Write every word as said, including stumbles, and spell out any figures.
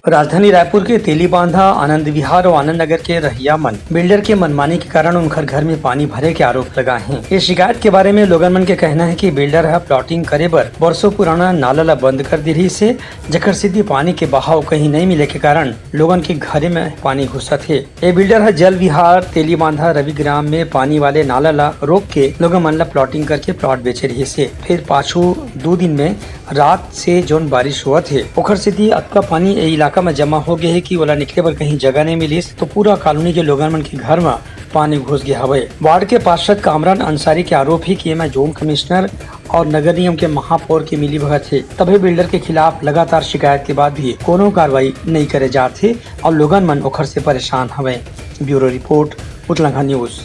राजधानी रायपुर के तेलीबांधा, आनंद विहार और आनंद नगर के रहइया मन बिल्डर के मनमानी के कारण उनकर घर में पानी भरे के आरोप लगा है। ये शिकायत के बारे में लोगन मन के कहना है कि बिल्डर ह प्लॉटिंग करे बर बरसों पुराना नाला ला बंद कर दे रहिस हे, जेकर सेती पानी के बहाव कहीं नहीं मिले के कारण लोगन के घरे में पानी घुसत हे। ये बिल्डर ह जल विहार, तेलीबांधा, रविग्राम में पानी वाले नाला ला रोक के लोगन मन ला प्लॉटिंग करके प्लॉट बेचे रहिस हे। फिर पाछू दू दिन में रात से जोन बारिश होवत हे, ओखर सेती अतका पानी ए इलाका म जमा हो गे हे कि ओला निकले बर कहीं जगह नहीं मिलिस, तो पूरा कॉलोनी के लोगन मन के घर म पानी घुस गे हवय। वार्ड के पार्षद कामरान अंसारी के आरोप हे कि एमा जोन कमिश्नर और नगर निगम के महापौर के मिलीभगत हे, तभे बिल्डर के खिलाफ लगातार शिकायत के बाद भी कोनो कार्रवाई नहीं करे जात हे और लोगन मन ओखर से परेशान हवय। Bureau report, Utlangha news.